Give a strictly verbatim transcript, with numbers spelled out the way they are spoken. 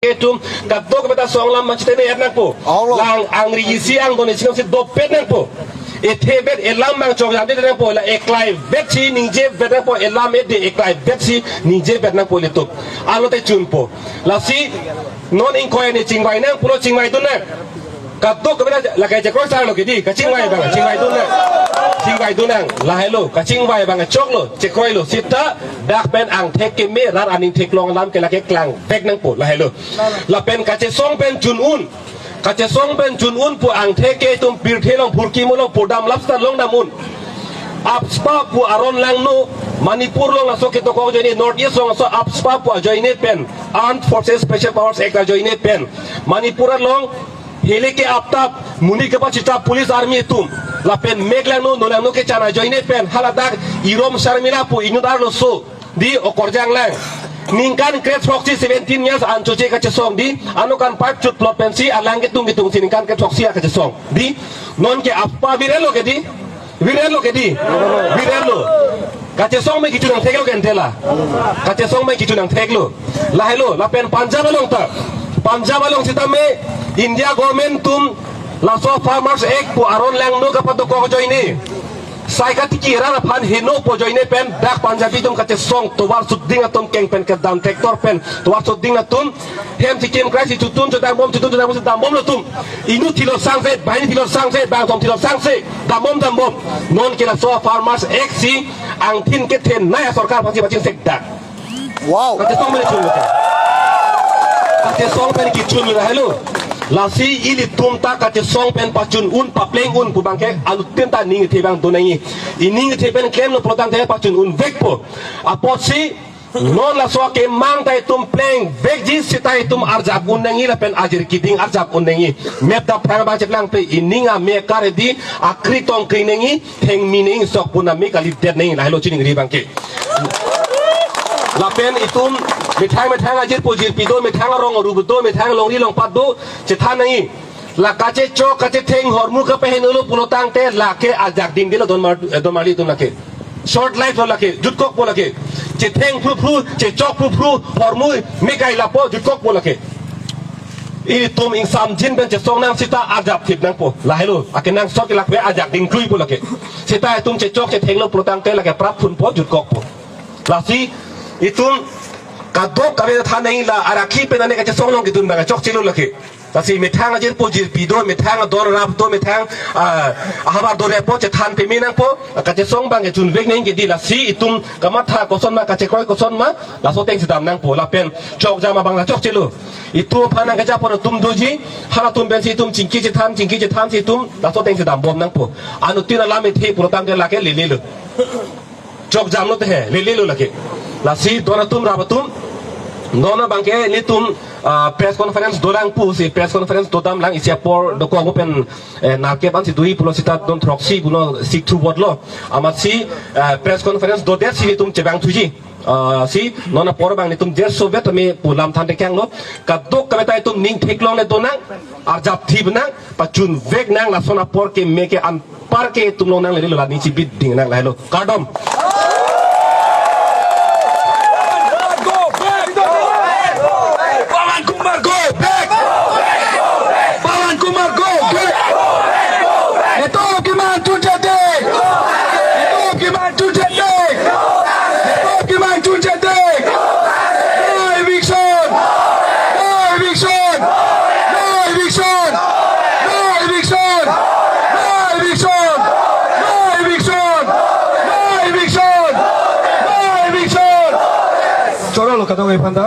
atum kadokave ta song alam abang chitene er nangpo. Olo. Lang angri isi angdon isi si dopet nangpo. Ethe bet elam abang chokjam det nangpo. La eklai bet si ningje bet nangpo. Elam ede eklai bet si ningje bet nangpo ilitum. Alote chunpo. Lasi non ingkoi arni chingvai nang pulo chingvaidun nang. Kadokave ta la kachekroi sang lo kedi, kachingvai abang, chingvaidun nang. Chingvaidun nang, lahelo, kachingvai abang choklo, chekroilo, seta, dak pen angthek keme, rat aning theklong alam ke lake klangvek nangpo, lahelo. Lapen kachesong pen chun un, kachesong pen chun un pu angthek ke itum pirthe along phurkimo along pudam lap seta longdam un. AFSPA pu aron langno, Manipur along laso ketok ajoine, North East along laso AFSPA pu ajoine pen, Armed Forces Special Powers Act ajoine pen, Manipur along, hele ke aptap, monit kepachita police army atum. Lapen mek langno, no langno kechan ajoine pen, haladak Irom Sharmila pu inut arloso. Di okorjang lang. Ningkan kre throksi seventeen years an choche kachesong di. Ano kan pipe chut plot pensi, alang ketung ketung si ningkan kre throksi kachesong. Di, non ke AFSPA virelo kedi. Virelo kedi. Virelo. Kachesong me kichun angthek lo kente la. Kachesong me kichun angthek lo. Lahelo, lapen Punjab along ta. Punjab along sitame India government atum laso Farmers Act pu aron langno kapatok ajoine. Sai katiki ran aphan heno pu ajoine pen dak Punjabi atum kachesong tovar suding atum keng pen kedam tractor pen tovar suding atum hem chikim krai si chutun chudambom chutun chudambom chudambom lo atum. Inut thilo sangse, banghini thilo sangse, bangthom thilo sangse, dambom dambom. Non ke laso Farmers Act si angthin kethenei asorkar aphansi pachingsekdak. Wow. Kachesong pen chun lo. Kachesong pen kichun lo helo. Lasi ilitum ta kachesong pen pachun un papleng un pu abang ke anuttin ta ning the abang do nangji. Ining the pen klemlo pulotangte pachun unvekpo. Apotsi non laso akemang ta itum plengvekji seta itum arjap un nangji lapen ajir kiding arjap un nangji. Mep ta phang abang cheplangpe ining ame kar di akri tong kri nangji. Thengmi ning sok pun ami kalidet ning lahelo chiningri abang ke. Lapen itum methang methang ajirpo jirpi do, methang arong aru do, methang longri longpat do, chethan nangji. La kachechok kachetheng hormu kapeheno lo pulotangte lake ajak ding dilo don mar, eh, don marli atum lake. Short life lo lake, jutkokpo lake. Chetheng phruphru, chechok phruphru, hormu mekai lapo jutkokpo lake. Itum ingsamjin pen chesong nang seta arjap thip nangpo. Lahelo, akenangsot ke lake ajak ding kluipo lake. Seta itum chechok chethenglo pulotangte lake prap phunpo jutkokpo. Lasi itum kadokave than nangji la arakhi pen ane kachesong along kedun abang chokchelo lake. Lasi methang ajirpo jirpi do, methang adon arap do, methang, ah, ahavar do repo chethan peme nangpo, kachesong abang kechunvek nangji kedi lasi itum kamatha koson ma kachekroi koson ma, laso ateng si dam nangpo lapen chokjam abang la chokchelo. Itum aphan nangkejapon atum doji, halatum pensi itum chingki chethan, chingki chethan si itum laso ateng si dambom nangpo. Anuttin alam ethe pulotangte lake lelelo. Chokjamlo te he, lelelo lake. Lasi don atum rap atum, non abang ke nelitum, ah, press conference dolang pusi press conference dodam lang isi apor dokok pen, eh, narkep ansi dui pulo seta don throksi pulo sik thu botlo. Amatsi, eh, press conference dodet si nelitum chevang thuji. Ah, si non apor abang nelitum derso vet ami pu lam than tekanglo. Kadokave ta itum ning theklongle donang, arjap thip nang, pachunvek nang lason apor keme ke anpar ke itum longnang lelelo la ning chibit ding nang lahelo. Kardom. Pawan Kumar go back! Pawan Kumar go back! Netum kiman chunche te! Netum kiman chunche te! Netum kiman chunche te! No eviction! No eviction! No eviction! No eviction! No eviction! No eviction! No eviction! No eviction! Chorolo kadokave aphanta.